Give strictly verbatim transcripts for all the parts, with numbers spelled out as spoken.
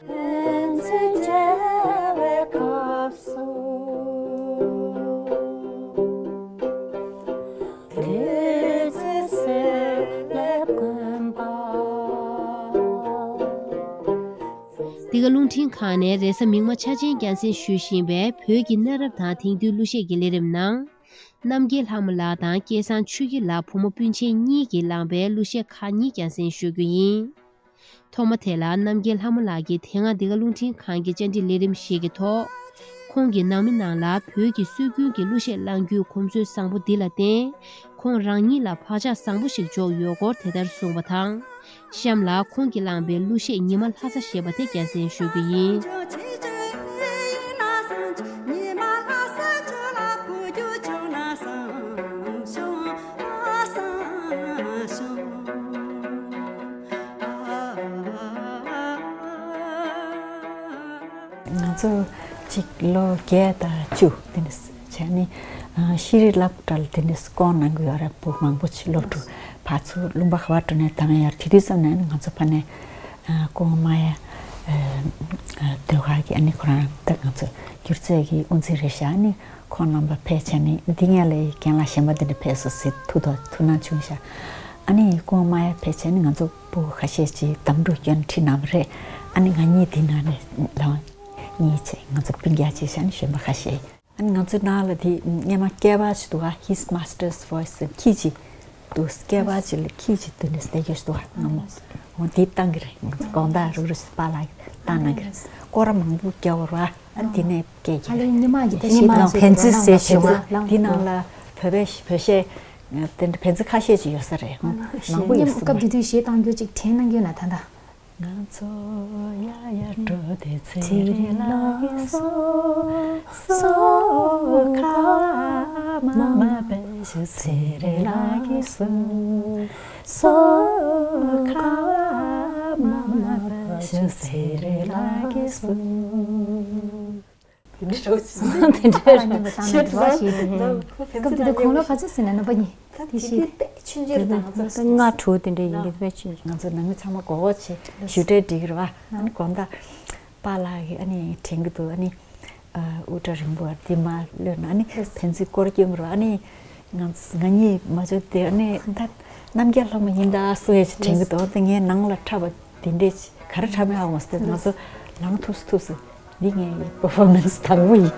ཕན་ཚུན་བརྗེ་བའི་སྐབས་སུ་དུས་ཚོད་ཟེར་ལེབ་དགོན་པ། འདི་ག་རླུང་འཕྲིན་ཁང་ནས་རེས་གཟའ་མིག་དམར་འཆར་ཅན་རྒྱང་སྲིང་ཞུ་བཞིན་པའི་བོད་ཀྱི་གནའ་རབས་དང་དེང་དུས་གླུ་གཞས་ཀྱི་ལས་རིམ་ནང་། རྣམ་རྒྱལ་ལྷ་མོ་ལགས་དང་སྐལ་བཟང་ཆོས་སྐྱིད་ལགས་བུ་མོ་སྤུན་མཆེད་གཉིས་ཀྱིས་བླངས་པའི་གླུ་གཞས་ཁག་གཉིས་རྒྱང་སྲིང་ཞུ་རྒྱུ་ཡིན། ཐོག་མ་དེ་ལ་རྣམ་རྒྱལ་ལྷ་མོ་ལགས་ཀྱིས་དེ་སྔ་འདི་ག་རླུང་འཕྲིན་ཁང་གི་བཅར་འདྲི་ལས་རིམ་ཞིག་གི་ཐོག་ཁོང་གི་ནང་མི་ནང་ལ་བོད་ཀྱི་སྲོལ་རྒྱུན་གྱི་གླུ་གཞས་བླངས་རྒྱུའི་གོམས་སྲོལ་བཟང་པོ་འདི་ལ་བརྟེན། ཁོང་རང་ཉིད་ལ་བག་ཆགས་བཟང་པོ་ཞིག་འཇོག་ཡོད་སྐོར་དེ་ལྟར་གསུངས་པ་དང་། གཤམ་ལ་ཁོང་གིས་བླངས་པའི་གླུ་གཞས་ཉི་མ་ལྷ་ས་ཞེས་པ་དེ་རྒྱང་སྲིང་ཞུ་རྒྱུ་ཡིན། ང་ཚོ་གཅིག་ལོ་བརྒྱད་དང་བཅུ་དེ་ནས་བྱས་ནས་ཤེས་རིག་སློབ་གྲྭ་ལ་དེ་ནས་སྐོང་གནང་གི་ཡོད་རེད། བུ་མང་པོ་ཞིག་སློབ་ཕྲུག་ཕར་ཚུར་ལུང་པ་ག་པར་འགྲོ་ནས་བཏང་ཡོད་རེད། དེ་དུས་ཙམ་ནས་ང་ཚོ་ཕ་ནས་སྐུ་ངོ་མ་ཡ་ཟློས་གར་གྱི་ཨ་ནི་ཁོ་རང་ད་ང་ཚོ་སྒྱུ་རྩལ་གྱི་དབུ་འཛིན་རེད་ཤག་ཨ་ནི་ཁོང་རྣམ་པ་ཕེབས་བྱས་ནས་འདི་ངས་ལས་རྒན་ལགས་གཞན་པ་འདི་འདྲ་ཕེབས་སོང་ཟེར་ཐུགས་དོགས་ཐུགས་སྣང་བྱུང་ཤག་ཨ་ནི་སྐུ་ངོ་མ་ཡ་ཕེབས་བྱས་ནས་ང་ཚོ་བུ་ཁ་ཤས་ཀྱིས་གདམ་འགྲུལ་སྐྱོན་ཁྲིད་གནང་བ་རེད། ཨ་ནི་ང་གཉིས་དེ་ནང་ནས་ལོ་གཉིས་བྱས་ང་ཚོ་སྤུན་ཀྱག་ཅིག་བྱས་ནས་གཞོན་པ་ཁ་ཤས། ཨ་ནི་ང་ཚོའི་ནང་ལ་དེ་སྔོན་མ་སྐྱེས་པ་ཅིག་འདུག་ག His Master's Voice ཟེར་ཁྱི་གཅིག་འདུག་སྐྱེས་པ་ཅིག་ལ་ཁྱི་གཅིག་འདུག་ནས་བསྡད་རྒྱུ་ཞིག་འདུག་ག་སྔ་མོ། འོ་དེ་བཏང་གི་རེད། ང་ཚོ་དགོང་དག་རུག་རུག་པཱ་ལགས་བཏང་གནང་གི་རེད། སྐོར་ར་མང་པོ་རྒྱག་དགོས་རེད་པ། ཨ་ནི་དེ་ནས་སྐད་ཀྱི་ཨ་ལས་ཉི་མ་གི་དེ་ཉི་མ་ཕན་ཚུན་ཟེར་ཞུ་བ། དེ་ནང་ལ་བོད་པའི་བོད་གཞས་དེ་འདྲ་ཕན་ཚུན་ཁ་ཤས་ཅིག་ཡོད་ས་རེད། མང་པོ་ཡོད་ས་མ་རེད། སྐབས་དེ་དུས་གཞས་བཏང་རྒྱུ་ཅིག་དྲན་གནང་རྒྱུ་ན་ད་ལྟ། ང་ཚོ་ཡ་ཡ་འགྲོ་དེ་ཚེ་རིང་ལགས་ཀྱི་སོ། སོ་ཁ་མ་མ་པེ་ཤུ་ཚེ་རིང་ལགས་ཀྱི་སོ། སོ་ཁ་མ་མ་པེ་ཤུ་ཚེ་རིང་ལགས་ཀྱི་སོ། དེ་འདྲ་རེད། དེ་འདྲ་རེད། ཞེས་དྲིས་པ་ཞིག་འདུག་སྐབས་དེ་དུས་དགུང་ལོ་ག་ཚོད་ཟིན་ན་ནམ་པ་ཡིན། ད་དེ་དེ་ཞིག་དུས་དཔེ་ཆུང་ཆུང་རེད། ད་ང་ཚོ་ལྔ་དྲུག་དེ་འདྲ་ཡིན་གྱི་དཔེ་ཆུང་ཆུང་། ང་ཚོ་ནང་མི་ཚང་མ་མགོ་སྐོར་བྱས་ཞུ་འབྲེལ་སྒྲིག་གི་རེད་པ། ཨ་ནི་དགོང་དག་པཱ་ལགས་ཀྱིས་ཨ་ནི་དྲན་གྱི་འདུག་ཨ་ནི་དབུ་སྐྲ་རིང་པོ་དེ་མར་གློད་ན་ཨ་ནི་ཕན་ཚུན་སྐོར་སྐྱོན་གྱི་རེད་པ། ཨ་ནི་ང་ང་གཉིས་མ་བྱུང་དེ་ཨ་ནི་ད་རྣམ་རྒྱལ་ལྷ་མོ་ཡིན་ད་གསུངས་ཡས་ཅིག་དྲན་གྱི་འདུག་དེ་ངའི་ནང་ལ་འཁྲབ་པ་དེ་འདྲས་ཅིག་ག་རེ་འཁྲབ་ཡག་འོང་ཟེར་ཏེ་ང་ཚོ་ནང་ཐུག་སུ་ཐུག་སུ། འདི་ངའི་པར་ཕོར་མན་སི་དང་པོ་ཡིན།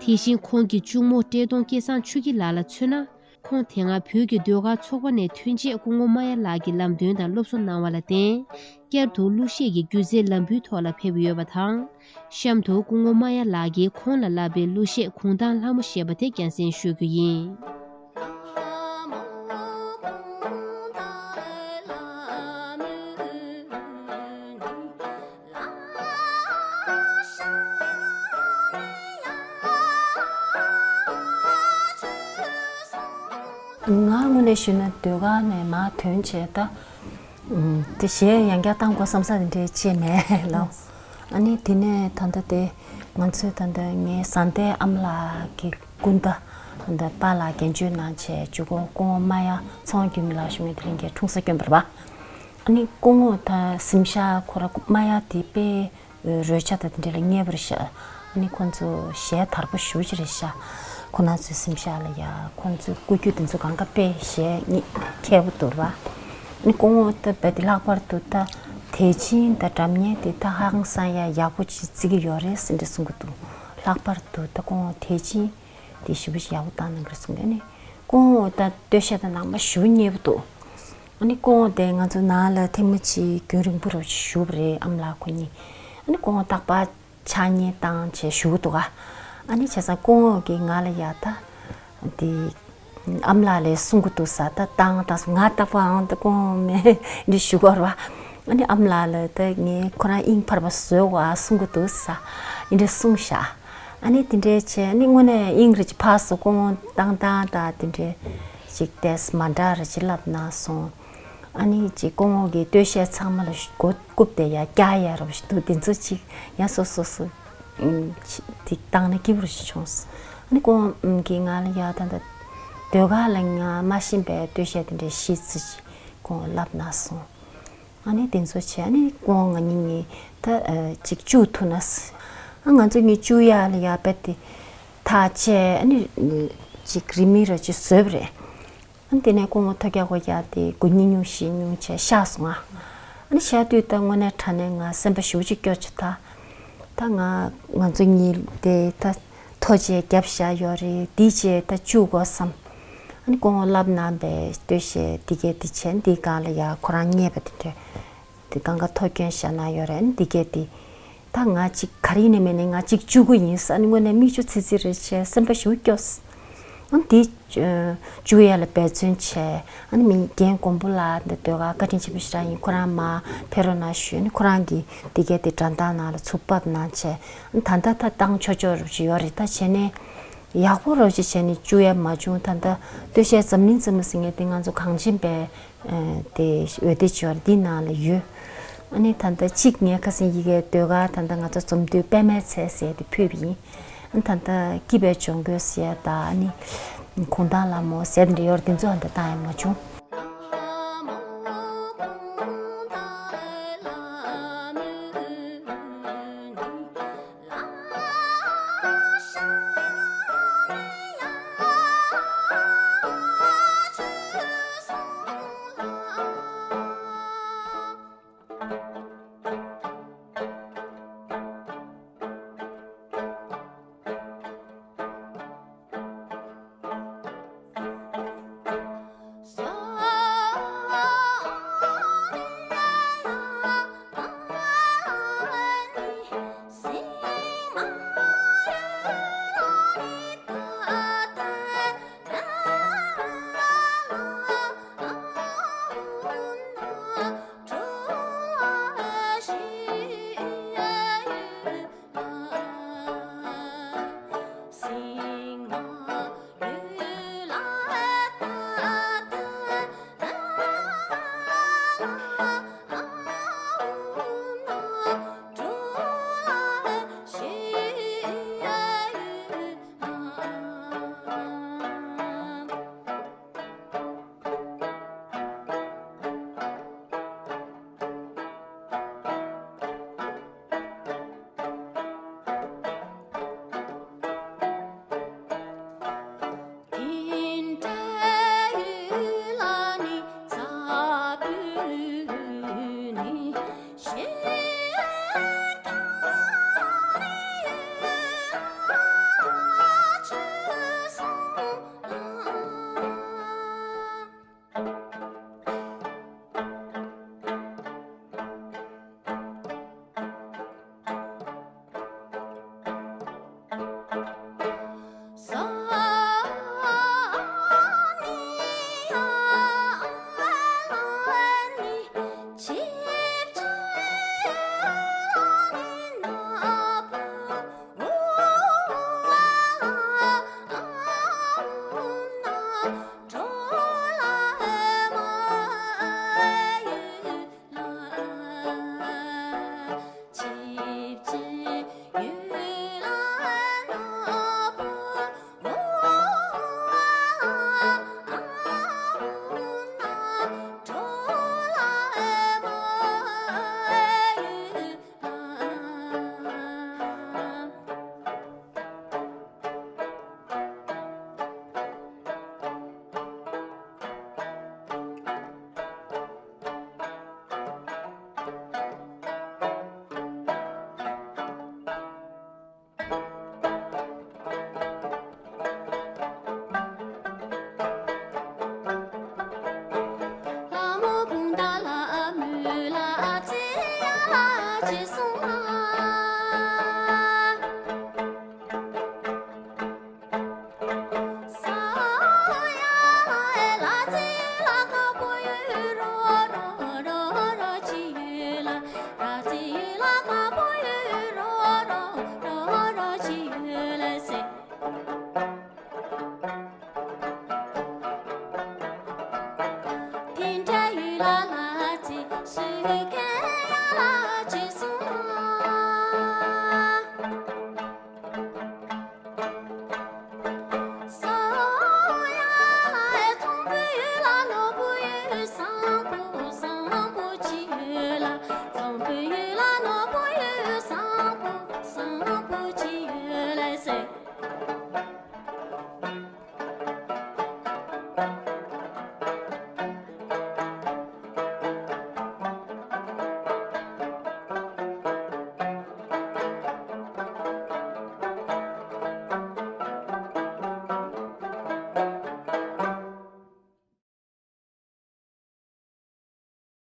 དེ་བཞིན་ཁོང་གི་གཅུང་མོ་བཀྲས་མཐོང་སྐལ་བཟང་ཆོས་སྐྱིད་ལགས་ལ་མཚོན་ན། ཁོང་དེ་སྔ་བོད་ཀྱི་ཟློས་གར་ཚོགས་པ་ནས་ཐོན་རྗེས་སྐུ་ངོ་མ་ཡ་ལགས་ཀྱི་ལམ་སྟོན་དང་སློབ་གསོ་གནང་བ་ལ་བརྟེན། བསྐྱར་དུ་གླུ་གཞས་ཀྱི་སྒྱུ་རྩལ་ལམ་བུའི་ཐོག་ལ་ཕེབས་ཡོད་པ་དང་། གཤམ་དུ་སྐུ་ངོ་མ་ཡ་ལགས་ཀྱིས་ཁོང་ལ་བསླབས་པའི་གླུ་གཞས་གུང་ཐང་ལྷ་མོ་ཞེས་པ་དེ་རྒྱང་སྲིང་ཞུ་རྒྱུ་ཡིན། ང་དངོས་གནས་ཞུས་ན་ཟློས་གར་ནས་མར་ཐོན་བྱས་ད། ཨུམ། དེ་གཞས་ཡང་བསྐྱར་བཏང་དགོས་བསམ་ས་དེ་འདྲའི་ཅིག་མེད་ལོ། ཨ་ནི་དེ་ནས་ད་ལྟ་དེ་ང་ཚོས་ད་ལྟ་ངའི་བཟའ་ཟླའི་ཨ་མ་ལགས་ཀྱི་སྐུ་ཟླ་ད་ལྟ་པཱ་ལགས་རྒྱན་གཅོད་གནང་བྱས་འཇུག་སྒོ་སྐུ་ངོ་མ་ཡ་ཚེ་དབང་སྒྱུ་མ་ལགས་ཞུ་མཁན་དེ་རིང་གི་འཁྲུངས་ས་དཀོན་པ་རེད་པ། ཨ་ནི་སྐུ་ངོ་ད་གཟིམ་ཤག་ཁོ་ར་མ་ཡ་དེ་དཔེ་རོལ་ཆ་དང་དེ་འདྲ་ལ་མཉེས་པོ་རེད་ཤག་ཨ་ནི་ཁོང་ཚོ་གཞས་དར་པོ་ཞེ་པོ་ཅིག་རེད་ཤག་ཁོང་རྣམ་ཚོའི་གཟིམ་ཤག་ལ་ཡ་ཁོང་ཚོའི་སྐུ་རྒྱུ་དེ་ཚོ་གང་ག་དཔེ་གཞས་མཁས་པོ་འདུག་ར། ཨ་ནི་སྐུ་ངོ་ད་རྦད་དེ་ལྷག་པར་དུ་ད་དད་ཅིང་དང་སྒྲ་སྙན་དེ་ད་ཧང་སང་ཡ་ཡག་པོ་ཅིག་བརྩི་གི་ཡོད་རེད་ཟེར་འདྲ་གསུང་གི་འདུག་ལྷག་པར་དུ་ད་སྐུ་ངོ་དད་ཅིང་དེ་ཞེ་པོ་ཅིག་ཡག་པོ་བཏང་གནང་གི་རེད་གསུང་གི་ཨ་ནི་སྐུ་ངོ་ད་སྟོད་གཞས་དང་ནང་པ་ཞེ་པོ་མཉེས་པོ་འདུག་ཨ་ནི་སྐུ་ངོ་དེ་ང་ཚོ་ནང་ལ་ཐེངས་མ་གཅིག་རྒྱུན་རིང་པོ་རུ་བཞུགས་པ་རེད་ཨ་མ་ལགས་ཁོ་གཉིས། ཨ་ནི་སྐུ་ངོ་རྟག་པར་ཕྱག་བརྙན་བཏང་བྱས་བཞུགས་འདུག་ག་ཨ་ནི་བྱས་ཙང་སྐུ་ངོ་གིས་ང་ལ་ཡ་ད་དེ་ཨ་མ་ལགས་ལས་གསུང་གི་འདུག་ས་ད་བཏང་བཏང་སོང་ང་རྟག་པར་ཨང་ད་སྐུ་ངོ་མེད་འདི་བཞུགས་གོ་ར་བ། ཨ་ནི་ཨ་མ་ལགས་ལ་ད་ངས་ཁོ་རང་དབྱིངས་འཕར་བ་བཟོས་གོ་ཨ་གསུང་གི་འདུག་ས་ཨིན་འདྲ་གསུངས་ཤག་ཨ་ནི་དེ་འདྲའི་བྱས་ཨ་ནི་དངོས་གནས་དབྱིངས་རེ་ཅིག་འཕར་སོང་སྐུ་ངོ་བཏང་བཏང་ད་དེ་འདྲའི་ཅིག་ཏེས་མ་འདྲ་རེ་ཅིག་ལབ་གནང་སོང་། ཨ་ནི་ཅིག་སྐུ་ངོ་གི་སྟོད་གཞས་ཚང་མ་ལ་མགོ་བཀུག་སྟེ་ཡ་རྒྱག་ཡ་རོ་ཞིག་འདུག་དེ་ཚོ་ཅིག་ཡ་སོ་སོ་སོ་ཅིག་བཏང་ན་སྐྱིད་པོ་ཞིག་བྱུང་སོང་། ཨ་ནི་སྐུ་ངོ་གིས་ང་ལ་ཡ་ད་ད་ཟློས་གར་ལ་ང་མ་ཤེས་པའི་སྟོད་གཞས་དེ་འདྲའི་ཤེས་ཚུལ་ཅིག་སྐུ་ངོ་ལབ་གནང་སོང་། ཨ་ནི་དེ་ཚོ་བྱས་ཨ་ནི་སྐུ་ངོ་ང་གཉིས་གཉིས་ད་ཅིག་བཅུག་ཐུབ་ན་ཨ་ང་ཚོ་གཉིས་བཅུག་ཡ་ལ་ཡ་རྦད་དེ་ཐག་བཅད་ཨ་ནི་ཅིག་རིན་མེད་ར་ཅིག་བཟོས་པ་རེད། ཨ་ནི་དེ་ནས་སྐུ་ངོ་ཐོ་རྒྱག་གོ་རྒྱག་དེ་དགུ་གཉིས་ཉུང་བཞི་ཉུང་བྱས་བཞག་སོང་ང་། ཨ་ནི་བཞག་དུས་ད་དངོས་གནས་དྲང་གནས་ང་སེམས་པ་ཞེ་པོ་ཅིག་སྐྱོ་བྱུང་ད། ད་ང་ང་ཚོ་གཉིས་དེ་ད་ཐོ་ཆས་བརྒྱབ་བཞག་ཡོད་རེད་འདི་བྱས་ད་བཅུག་དགོས་བསམ། ཨ་ནི་སྐུ་ངོ་ལབ་གནང་པའི་སྟོད་གཞས་འདི་གས་འདི་བྱས་འདི་སྒང་ལ་ཡ་ཁོ་རང་རྙེད་པ་དེ་འདྲས། དེ་སྒང་ག་ཐོ་སྐྱོན་བཞག་གནང་ཡོད་རེད་ཨ་ནི་འདི་གས་འདི། ད་ང་གཅིག་ག་རེ་ཡིན་ནའི་མིན་ནའི་ང་གཅིག་བཅུག་གི་ཡིན་ས་ཨ་ནི་དངོས་གནས་མིག་ཆུ་ཚིལ་ཚིལ་རེད་བྱས་སེམས་པ་ཞེ་པོ་སྐྱོ། ཨ་ནི་འདི་བཅུག་ཡ་ལ་འབད་བརྩོན་བྱས་ཨ་ནི་མི་རྒན་མགོན་པོ་ལགས་འདི་ཟློས་གར་བཀའ་དྲིན་ཆེན་པོ་ཞེ་དྲག་ཡིན་ཁོ་རང་མར་ཕེབས་རོགས་གནང་ཞུས་ཨ་ནི་ཁོ་རང་གིས་འདི་གས་འདི་འགྲམ་ལྟག་ནང་ལ་ཚུར་ཕབ་གནང་བྱས་ཨ་ནི་ད་ལྟ་ད་བཏང་ཆོག་ཆོག་རུ་ཅིག་ཡོད་རེད་ད་བྱས་ནས། ཡག་པོ་རོགས་ཅིག་བྱས་ནས་བཅུག་ཡ་མ་བྱུང་ད་ལྟ་སྟོད་གཞས་འཛམ་གླིང་རྩེད་མོ་ཟེར་མཁན་དེ་ང་ཚོ་གངས་ཅན་པའི་དེ་འོད་སྡེར་འབྱོར་འདི་ནང་ལ་ཡོད། ཨ་ནི་ད་ལྟ་གཅིག་ངས་ཁ་སང་ཡི་གེ་ཟློས་གར་ད་ལྟ་ང་ཚོ་འཛོམས་འདུས་པད་མའི་ཚལ་ཟེར་དེ་ཕུལ་བ་ཡིན། ཨ་ནི་ད་ལྟ་སྐྱིད་པའི་ལྗོངས་རྒྱུ་ཟེར་ད་ཨ་ནི་གུང་ཐང་ལ་མོ་ཟེར་དེ་འདྲ་ཡོད་རེད་དེ་ཚོ་ཨ་ད་བཏང་ཡ་མ་བྱུང་།